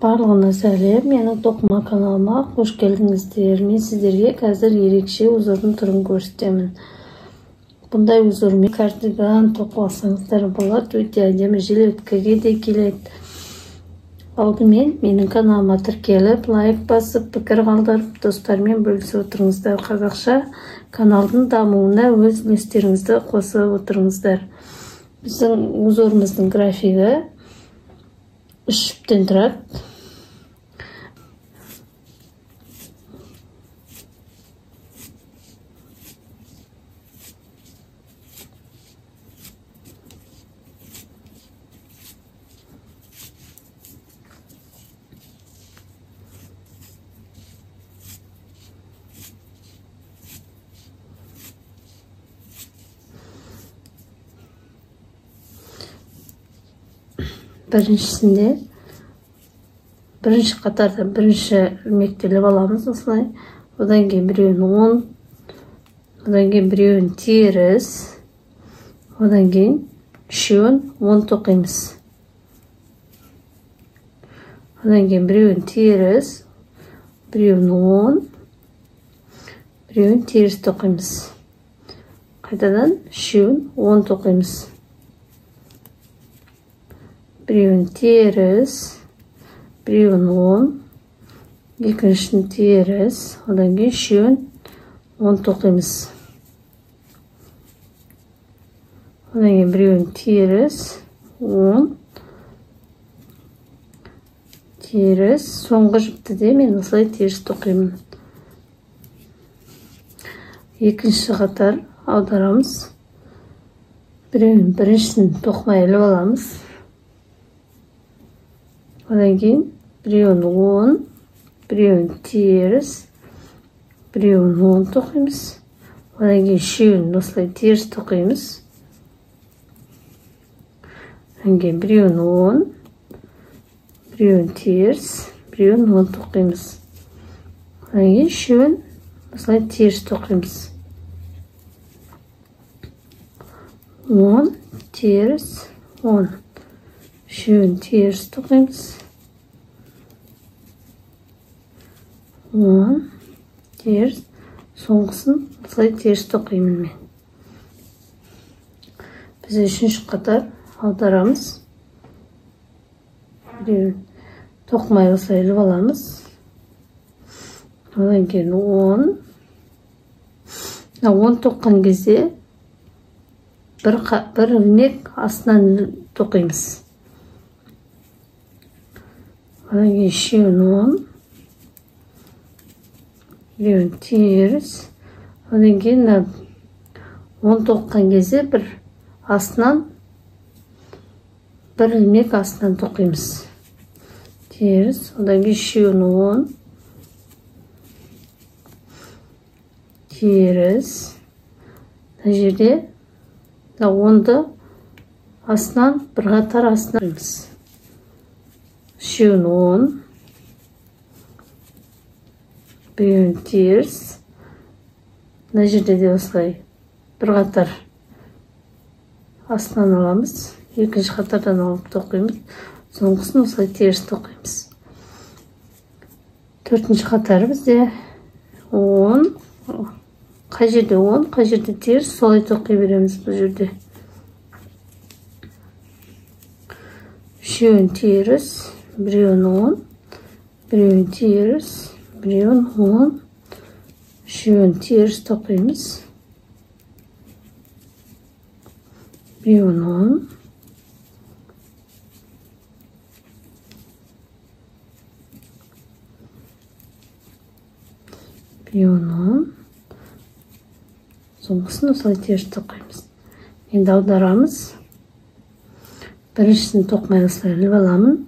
Барлығына сәлем, менің тоқыма каналыма қош келдіңіздер. Мен сіздерге қазір ерекше узордың түрін көрсетемін. Бұндай узормен кардиган тоқып алсаңыздар болады, өте әдемі жилеткіге де келеді. Алдымен менің каналыма тіркеліп, лайк басып, пікір қалдырып, достармен бөлісіп отырыңыздар. Қазақша каналдың дамуына өз үлестеріңізді қосып отырыңыздар. Біздің узорымыздың графигі 3 жіптен тұрады. Біріншісінде бірінші қатарда бірінші ілмектеліп аламыз осылай. Одан кейін біреуін оң, одан кейін біреуін теріс, одан кейін үшеуін оң тоқимыз. Одан кейін біреуін теріс, біреуін оң, біреуін теріс тоқимыз. Қайтадан үшеуін оң тоқимыз. Біреуін теріс, біреуін оң, екіншісін теріс, одан кейін үшеуін оң тоқимыз. Одан кейін біреуін теріс, оң, теріс, соңғы жіпті де мен осылай теріс тоқимын. Екінші қатар аударамыз. Біреуін біріншісін тоқымай іліп аламыз. Одан кейін біреуін оң, біреуін теріс, біреуін оң тоқимыз. Одан кейін үшеуін осылай теріс тоқимыз. Одан кейін біреуін оң, біреуін теріс, біреуін оң тоқимыз. Одан кейін үшеуін осылай теріс тоқимыз. Оң, теріс, оң. Үшеуін теріс тоқимыз. Оң, теріс, соңғысын осылай теріс тоқимын мен. Біз үшінші қатар аударамыз. Біреуін тоқымай осылай іліп аламыз. Одан кейін оң. Оң тоққан кезде бір ілмек астынан тоқимыз. Одан кейін үшеуін оң, біреуін теріс. Одан кейін оң тоққан кезде бір астынан, бір ілмек астынан тоқимыз. Теріс, одан кейін үшеуін оң, теріс. Мына жерде оңды астынан бір қатар астынан тоқимыз. Үшеуін оң, біреуін теріс. Мына жерде де осылай бір қатар астынан аламыз, екінші қатардан алып тоқимыз, соңғысын осылай теріс тоқимыз. Төртінші қатар бізде оң, қай жерде оң, қай жерде теріс, солай тоқи береміз бұл жерде. Үшеуін теріс, біреуін оң, біреуін теріс, біреуін оң, үшеуін теріс тоқимыз, біреуін оң, біреуін оң, соңғысын осылай теріс тоқимыз. Енді аударамыз. Біріншісін тоқымай осылай іліп аламын.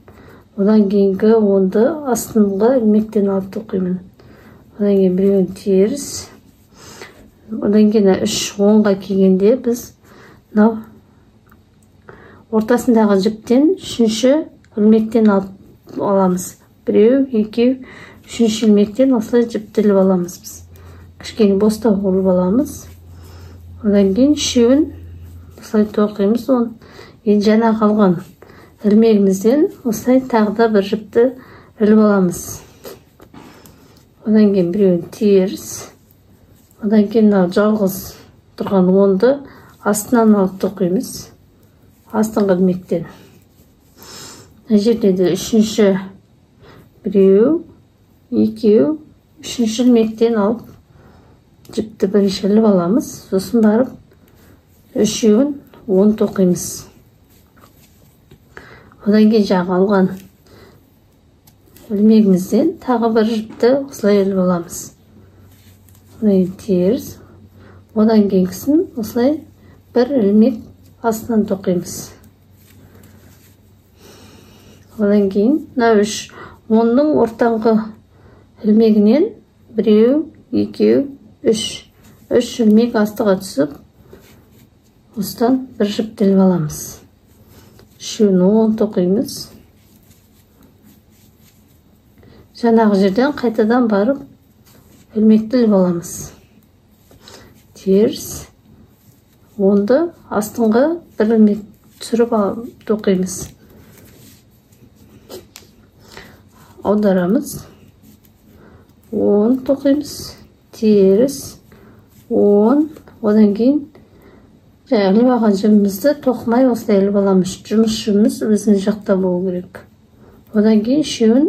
Одан кейінгі онды астыңғы ілмектен алып тоқимын. Одан кейін біреуін теріс. Одан кейін үш оңға келгенде біз мынау ортасындағы жіптен үшінші ілмектен алып аламыз. Біреу, екеу, үшінші ілмектен осылай жіпті іліп аламыз біз. Кішкене бостау қылып аламыз. Одан кейін үшеуін осылай тоқимыз. Енді жаңа қалған ілмегімізден осылай тағы да бір жіпті іліп аламыз. Одан кейін біреуін теріс. Одан кейін мынау жалғыз тұрған онды астынан алып тоқимыз. Астыңғы ілмектен. Мына жерде де үшінші біреу, екеу, үшінші ілмектен алып жіпті бірінші іліп аламыз. Сосын барып үшеуін он тоқимыз. Одан кейін жаңа алған ілмегімізден тағы бір жіпті осылай іліп аламыз. Одан кейін теріс, одан кейінгісін осылай бір ілмек астынан тоқимыз. Одан кейін мына үш онның ортаңғы ілмегінен біреу, екеу, үш. Үш ілмек астыға түсіп, осыдан бір жіпті іліп аламыз. Үшеуін он тоқимыз. Жаңағы жерден қайтадан барып ілмекті іліп аламыз. Теріс, онды астыңғы бір ілмек түсіріп тоқимыз. Аударамыз. Он тоқимыз. Теріс, он. Одан кейін жаңа іліп алған жібімізді тоқымай осылай іліп аламыз. Жұмыс жібіміз өзінің жақта болу керек. Одан кейін үшеуін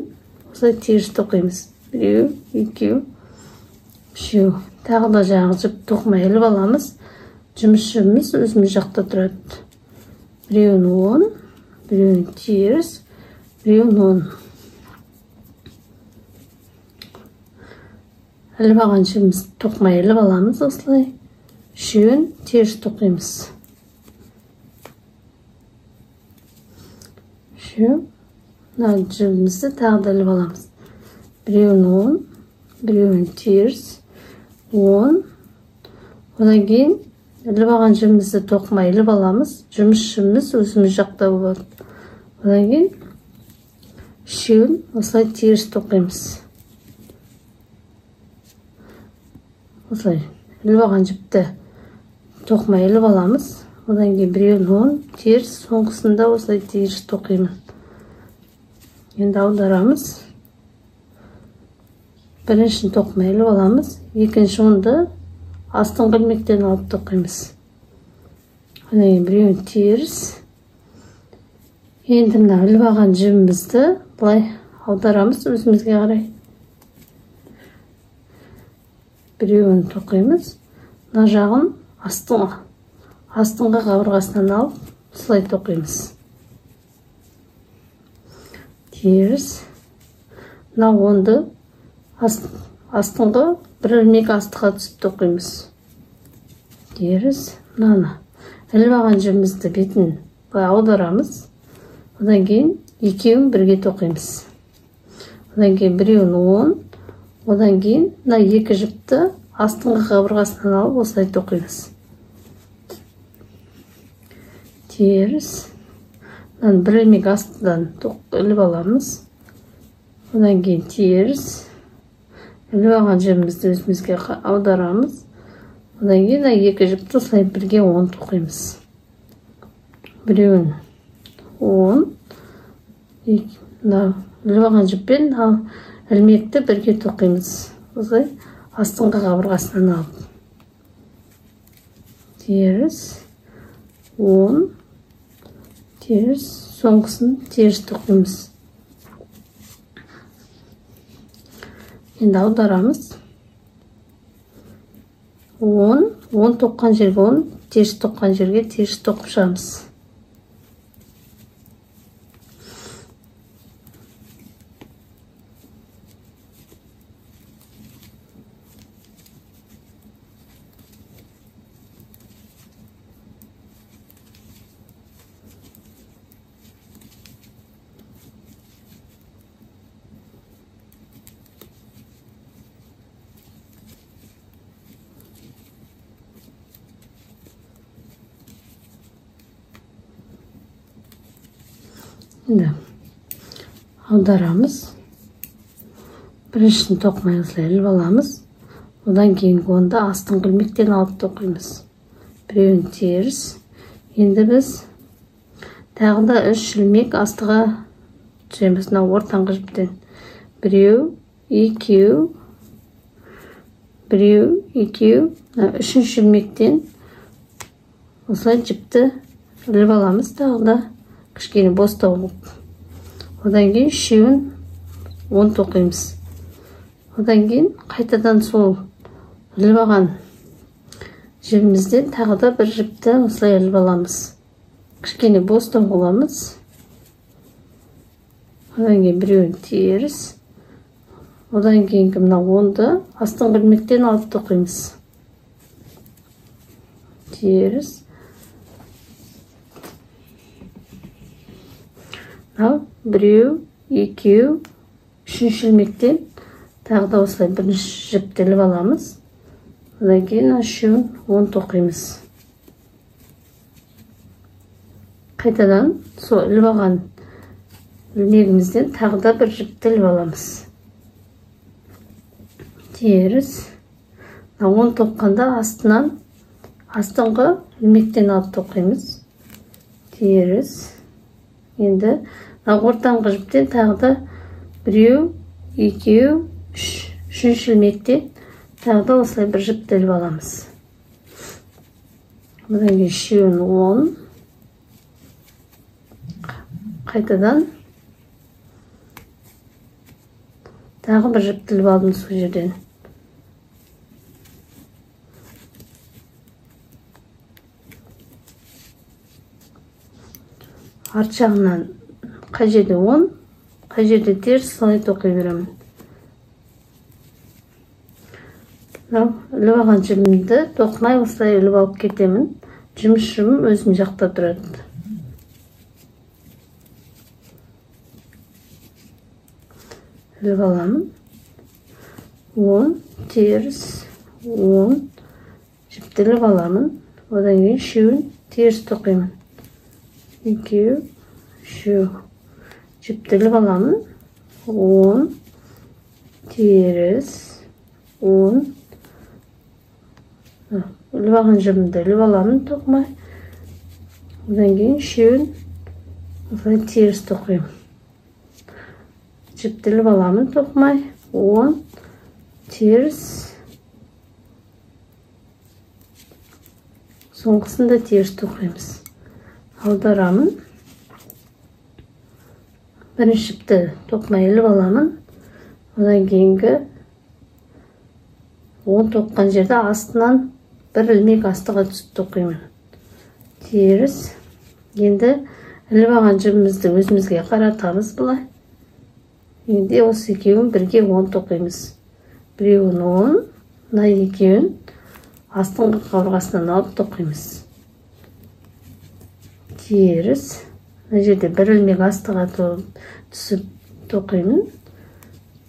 осылай теріс тоқимыз. Біреу, екеу, үшеу. Тағы да жаңағы жіп тоқымай іліп аламыз. Жұмыс жібіміз өзіміз жақта тұрады. Біреуін он, біреуін теріс, біреуін он. Іліп алған жібімізді тоқымай іліп аламыз осылай. Үшеуін теріс тоқимыз. Үшеу. Мына жібімізді тағы да іліп аламыз. Біреуін он, біреуін теріс, он. Одан кейін іліп алған жібімізді тоқымай іліп аламыз. Жұмыс жібіміз өзіміз жақта болады. Одан кейін үшеуін осылай теріс тоқимыз. Осылай іліп алған жіпті тоқымай іліп аламыз. Одан кейін біреуін он, теріс, соңғысында осылай теріс тоқимын. Енді аударамыз. Біріншін тоқымай іліп аламыз. Екінші онды астыңғы ілмектен алып тоқимыз. Одан кейін біреуін теріс. Енді мына іліп алған жібімізді былай аударамыз өзімізге қарай. Біреуін тоқимыз. Мына жағын астыңғы қабырғасынан алып осылай тоқимыз. Теріс. Мына онды астыңғы бір ілмек астыға түсіп тоқимыз. Теріс. Мынаны іліп алған жібімізді бетін былай аударамыз. Одан кейін екеуін бірге тоқимыз. Одан кейін біреуін он, одан кейін мына екі жіпті астыңғы қабырғасынан алып осылай тоқимыз. Теріс. Мынаны бір ілмек астынан іліп аламыз. Одан кейін теріс. Іліп алған жібімізді өзімізге аударамыз. Одан кейін мына екі жіпті осылай бірге он тоқимыз. Біреуін он, мына іліп алған жіппен ілмекті бірге тоқимыз. Осылай астыңғы қабырғасынан алып. Теріс, он, теріс, соңғысын теріс тоқимыз. Енді аударамыз. Он, он тоққан жерге он, теріс тоққан жерге теріс тоқып шығамыз. Енді аударамыз. Біріншісін тоқымай осылай іліп аламыз. Одан кейінгі онды астыңғы ілмектен алып тоқимыз. Біреуін теріс. Енді біз тағы да үш ілмек астыға түсеміз. Мына ортаңғы жіптен біреу, екеу, біреу, екеу. Мына үшінші ілмектен осылай жіпті іліп аламыз, тағы да кішкене бостау қылып. Одан кейін үшеуін 10 тоқимыз. Одан кейін қайтадан сол іліп алған жібімізден тағы да бір жіпті осылай іліп аламыз. Кішкене бостау қыламыз. Одан кейін біреуін теріс. Одан кейінгі мына 10-ды астыңғы ілмектен алып тоқимыз. Теріс. Мынау біреу, екеу, үшінші ілмектен тағы да осылай бірінші жіпті іліп аламыз. Одан кейін үшеуін 10 тоқимыз. Қайтадан сол іліп алған ілмегімізден тағы да бір жіпті іліп аламыз. Теріс. 10 тоққанда астынан астыңғы ілмектен алып тоқимыз. Теріс. Енді ортаңғы жіптен тағы да біреу, екеу, үш, үшінші ілмектен тағы да осылай бір жіпті іліп аламыз. Одан кейін үшеуін 10. Қайтадан тағы бір жіпті іліп алдым сол жерден. Арт жағынан қай жерде 10, қай жерде теріс, солай тоқи беремін. Мынау іліп алған жібімді тоқымай осылай іліп алып кетемін. Жұмыс жібім өзім жақта тұрады. Іліп аламын. 10, теріс, 10 жіпті іліп аламын. Одан кейін үшеуін теріс тоқимын. Екеу, үшеу. Жіпті іліп аламын. 10, теріс, 10. Іліп алған жібімді іліп аламын тоқымай. Одан кейін үшеуін осылай теріс тоқимын. Жіпті іліп аламын тоқымай. 10, теріс. Соңғысын да теріс тоқимыз. Аударамын. Бірінші жіпті тоқымай іліп аламын. Одан кейінгі 10 тоққан жерде астынан бір ілмек астыға түсіп тоқимын. Теріс. Енді іліп алған жібімізді өзімізге қаратамыз былай. Енді осы екеуін бірге 10 тоқимыз. Біреуін 10, мына екеуін астыңғы қабырғасынан алып тоқимыз. Теріс. Мына жерде бір ілмек астыға түсіп тоқимын.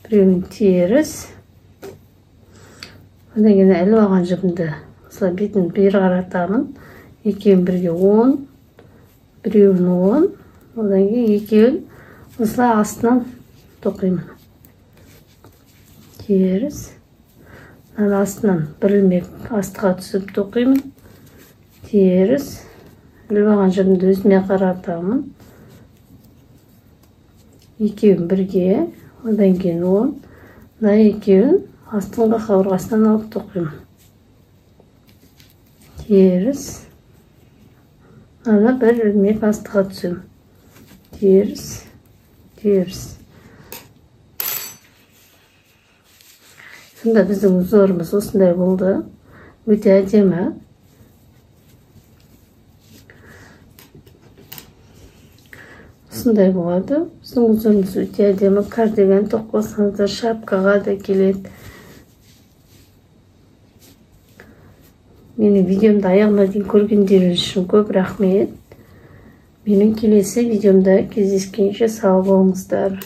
Біреуін теріс. Одан кейін іліп алған жібімді осылай бетін бері қаратамын. Екеуін бірге 10, біреуін 10, одан кейін екеуін осылай астынан тоқимын. Теріс. Мына астынан бір ілмек астыға түсіп тоқимын. Теріс. Іліп алған жібімді өзіме қаратамын. Екеуін бірге, одан кейін 10, мына екеуін астыңғы қабырғасынан алып тоқимын. Теріс. Ана бір ілмек астыға түсемін. Теріс, теріс. Сонда біздің узорымыз осындай болды. Өте әдемі. Осындай болады. Біздің узорымыз өте әдемі. Кардиган тоқып алсаңыздар, шапкаға да келеді. Менің видеомды аяғына дейін көргендеріңіз үшін көп рахмет. Менің келесі видеомда кездескенше сау болыңыздар.